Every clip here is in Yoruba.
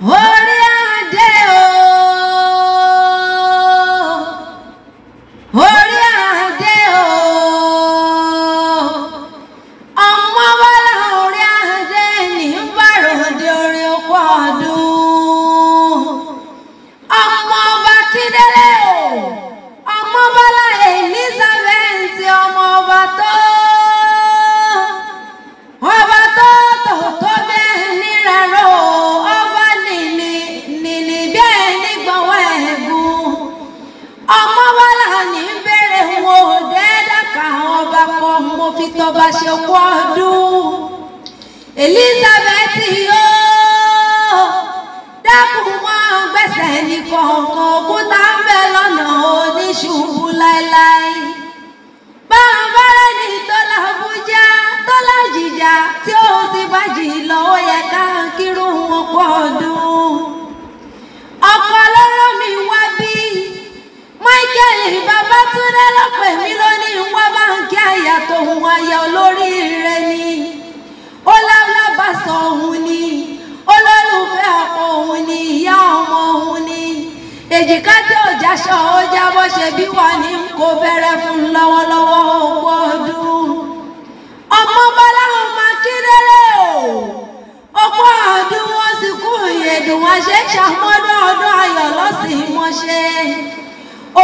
Orí adé o, orí adé o, ọmọ bọ́lá orí adé ní bàròdé orí okó ọdún. Ọmọ ọba Kídélé o, ọmọ bọ́lá Elizabeth, ọmọ ọba tó tó tó bẹ́ẹ̀ níraró, ọba nìní nìní bẹ́ẹ̀ nígbọ̀wọ́ ẹ̀gún. Ọmọ bọ́lá ní bẹ̀rẹ̀ wo dẹ́dàkà ọba kan mo fi tọba ṣe kú ọdún. Elizabeth yóò dákun mọ́ gbẹ́sẹ̀ ní kọ̀ọ̀kan, òkúta ń bẹ lọ́nà oníṣubú láéláé. Bàbára ní tọ́lá Àbújá tọ́lá jìjà tí ó sì bá jì lọ, ó yẹ ká kírun wọn pọ̀ ọdún. Ọkọ lọ́rọ̀ mi wá bí Michael Babátúndé lọ́pẹ̀ mi lónìí wá báńkì àyà tòun àyà olórí rẹ̀ ni. Ó lábàṣọ òun ni, olólùfẹ́ ọkọ òun ni, ìyá ọmọ òun ni. Èjìká tí ò jáṣọ ó jábọ́ ṣe bí wọ́n ní kò bẹ̀rẹ̀ fún lọ́wọ́lọ́wọ́ owó ọdún. Ọmọ bọ́lá ọmọ Akíndélé o, ọkọ ọdún wọn sì kú ìyèdùn wọn ṣe ṣàmọ́dún ọdún ayọ̀ lọ́sìn mọ́ṣẹ́.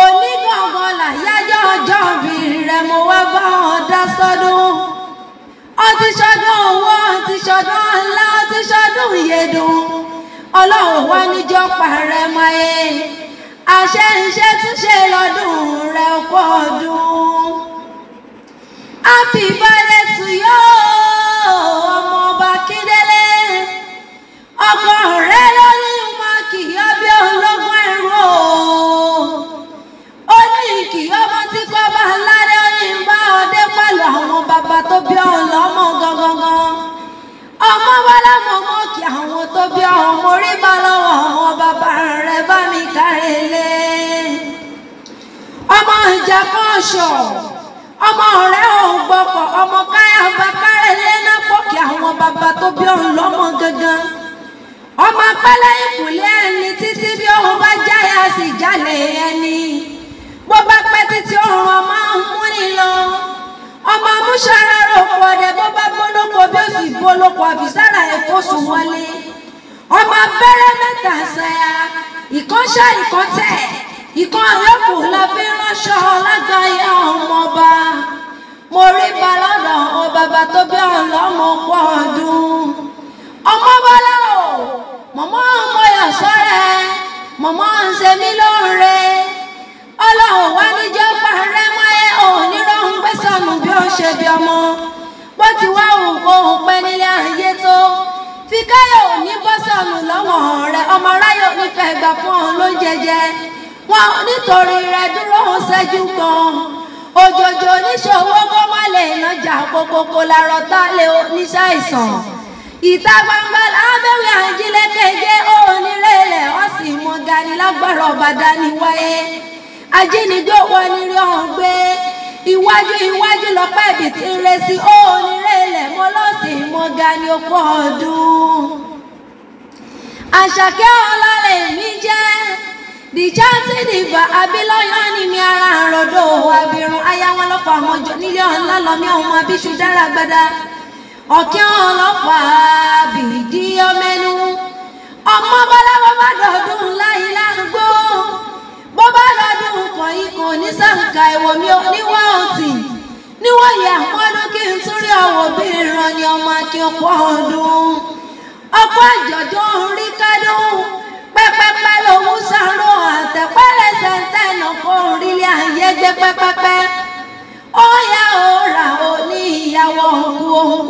Onígangan làyájọ́ ọjọ́ òbí rẹ̀ mo wá bá wọn dá sọ́dún. Ọtí ṣọdún owó, ọtí ṣọdún ńlá, ọtí ṣọdún ìyèdùn. Ọlọ́run wá níjọ́ parẹ́ mọ́ ẹ. Àṣẹ ń ṣe túnṣe lọ́dún rẹ̀ ọkọ̀ ọdún. Happy birthday to you, ọmọ ọba Kídélé. Ọkọ rẹ̀ lórí wọn kì í bí ológun ẹ̀rọ. Ó ní kì í ọmọ tí kò bá ládé, ó ní bá ọdẹ pẹ̀lú àwọn bàbá tó bí ọlọ́mọ gangan. Ọmọ bọ́lá mọ̀mọ́ kí àwọn tó bí ọmọ orí bá lọ́wọ́ àwọn bàbá rẹ̀ bá mi kárẹ̀lé. Ọmọ ìjà kan ṣọ̀, ọmọ rẹ̀ ò gbọ́kọ̀, ọmọ káyà bá kárẹ̀lé náà pọ̀ kí àwọn bàbá tó bí ọlọ́mọ gangan. Ọmọ apẹ́lẹ́ ìkùnlé ẹni títí bí òun bá jáyà sì jálè ẹni. Bó bá pẹ́ títí òun ọmọ ń múni lọ. Ọmọ amúṣara rògbò ọdẹ bó bá bólóko bí ó sì bólóko àfisára ẹ̀kọ́ sùn wọlé. Ọmọ abẹ́rẹ́ mẹ́ta ṣẹ́yà, ìkọ́ṣẹ́ ìkọ́tẹ̀, ìkan yòókù la fi ránṣọ lágbàáyé ọmọọba. Mo rí balọ̀dọ̀ ọ bàbá tó bí ọlọ́mọ pọ̀ ọdún. Ọmọ bọ́lá o, mọ̀mọ́ ọmọ yọ̀ sọ́rẹ́, mọ̀mọ́ ń ṣe mí lóore. Ọlọ́run wá níjọ́ parẹ́ mọ́ ẹ, òní rọ̀hún gbé sọnù bí ó ṣe bí ọmọ. Bó ti wá òun kó òun pẹ́ nílé ayé tó. Fikáyọ̀ ò ní bọ́ sọnù lọ́wọ́ rẹ̀, ọmọ aráyọ̀ nífẹ̀ẹ́ gbà fún ọ ló ń jẹjẹ. Wọn nítorí rẹ̀ dúró ń ṣẹ́jú kan. Òjòjò oníṣòwò kó má lè lọ́jà kókókó lárọ̀ tá lè oníṣàìsàn. Ìta gbangba lábẹ́wé àjílẹ̀kẹ̀jẹ́ onírẹ̀lẹ̀ wọ́n sì mọ gani lágbára ọba dání wáyé. Ajínigbé wọ ní rí ọ̀hún gbé. Iwájú iwájú lọ́pẹ́ ibi tí ń re sí onírẹ̀lẹ̀ mọ́ lọ́sìn mọ gani okó ọdún. Àṣàkẹ́ ọlọ́lẹ̀ mi jẹ́. Dìjántì dìbà abilọ́yọ́ ni mi ara àròdò abirùn aya wọn lọ́fà ọmọjọ nílé ọ̀la lọ́mí ọmọ abiṣu dára gbada. Ọ̀kẹ́ ọlọ́fà bìdí ọmẹnu. Ọmọ bọ́lá bàbá dọ̀dún láyé lágbó. Bó bá lọ́dún kan ikọ̀ ní sàǹkà ẹ̀wọ̀ mi ò níwọ̀n ọ̀tì. Níwọ̀n yà mọ́dún kí n tún rí ọ̀wọ̀ bí ìran ni ọmọ akin ọ̀pọ̀ ọdún. Ọkọ̀ àjọ̀dún rí kádùn. Pẹ́pẹ́pẹ́ lòún sáró àtẹ̀pẹ́lẹsẹ̀ tẹ̀nà kó orílẹ̀ ayé gbé pẹ́pẹ́pẹ́. Ó yá ó rà ó ní ìyàwó òkú òun